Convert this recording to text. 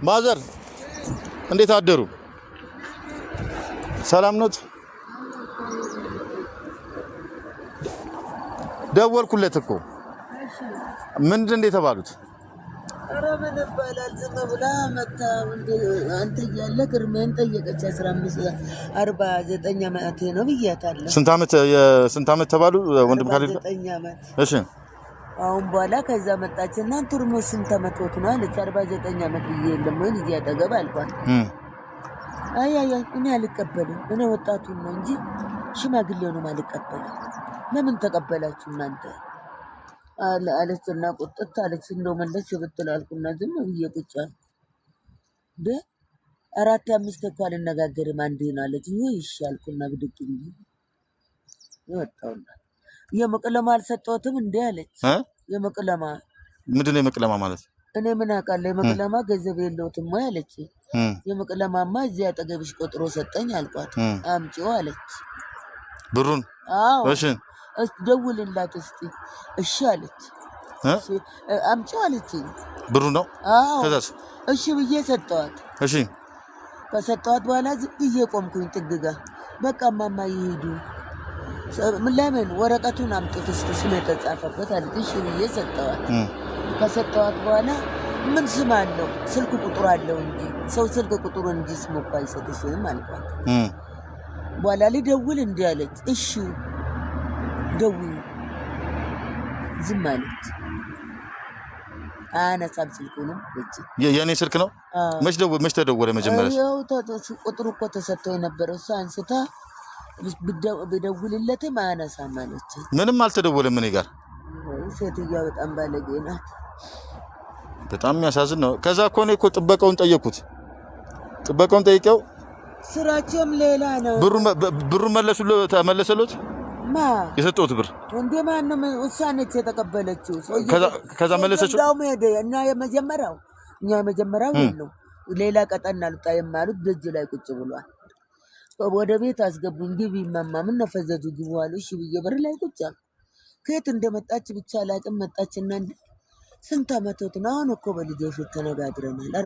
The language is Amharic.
Mother፣ እንዴት አደሩ? ሰላም ኖት? ደወልኩለት እኮ። ምንድን ነው የተባሉት? ኧረ ምን ይባላል? ዝም ብላ መታ አንተ እያለ እድሜህን ጠየቀች። 15 49 ዓመቴ ነው ብያታለሁ። ስንት ዓመት ስንት ዓመት ተባሉ? ወንድም ካሊድ 49 ዓመት። እሺ። አሁን በኋላ ከዛ መጣችና እርሞ ስንት ዓመትዎት ነው አለች። 49 ዓመት ብዬ የለም ወይ ልጄ አጠገብ አልኳት። አይ አይ አይ እኔ አልቀበልም። እኔ ወጣቱን ነው እንጂ ሽማግሌውንም አልቀበልም። ለምን ተቀበላችሁ እናንተ አለችና ቁጥት አለች። እንደው መለስ ብትል አልኩና ዝም ብዬ ቁጭ አልኩ። እንደ አራት አምስት እኮ አልነጋገርም አንዴ ነው አለች። ይህ እሺ አልኩና ብድግ ብዬ ወጣሁና የመቅለማ አልሰጠሁትም እንዴ አለች። የመቅለማ ምንድን ነው የመቅለማ ማለት? እኔ ምን አውቃለሁ? የመቅለማ ገንዘብ የለውትም ወይ አለች። የመቅለማማ እዚህ አጠገብሽ ቆጥሮ ሰጠኝ አልኳት። አምጪው አለች። ብሩን? አዎ። እሺ። ደውልላት እስቲ። እሺ አለች። አምጪው አለችኝ። ብሩ ነው? አዎ። ከዛስ? እሺ ብዬ ሰጠዋት። እሺ። ከሰጠዋት በኋላ ዝም ብዬ ቆምኩኝ ጥግ ጋ። በቃ እማማ ይሄዱ። ለምን ወረቀቱን አምጡት እስቲ ስም የተጻፈበት አለች። እሺ ብዬ ሰጠዋት። ከሰጠዋት በኋላ ምን ስም አለው? ስልክ ቁጥር አለው እንጂ ሰው ስልክ ቁጥሩ እንጂ ስም እኮ አይሰጥሽም አልኳት። በኋላ ልደውል እንዲህ አለች። እሺ ደውዪ። ዝም አለች። አያነሳም ስልኩንም እጅ። የእኔ ስልክ ነው? መች ደወ መች ተደወለ መጀመሪያ? ይኸው ቁጥሩ እኮ ተሰጥቶ የነበረው እሷ አንስታ ብደውልለትም አያነሳም አለች። ምንም አልተደወለም እኔ ጋር። ሴትዮዋ በጣም ባለጌ ናት። በጣም የሚያሳዝን ነው። ከዛ እኮ እኔ እኮ ጥበቃውን ጠየኩት። ጥበቃውን ጠይቄው ስራቸውም ሌላ ነው። ብሩን መለሱልዎት? መለሰልዎት? ማ? የሰጠሁት ብር። እንዴ ማነው? እሷ ነች የተቀበለችው። ከዛ መለሰችው? እንዳውም ሄደ እና የመጀመሪያው እኛ የመጀመሪያው የለው ሌላ ቀጠና ልውጣ የማሉት ደጅ ላይ ቁጭ ብሏል። ወደ ቤት አስገቡኝ። ግቢ እማማ ምን ነው ፈዘዙ ግቡ አሉ። እሺ ብዬ በር ላይ ቁጭ አልኩ። ከየት እንደመጣች ብቻ አላውቅም። መጣችና እንደ ስንት ዓመቶት ነው? አሁን እኮ በልጄ ፊት ተነጋግረናል።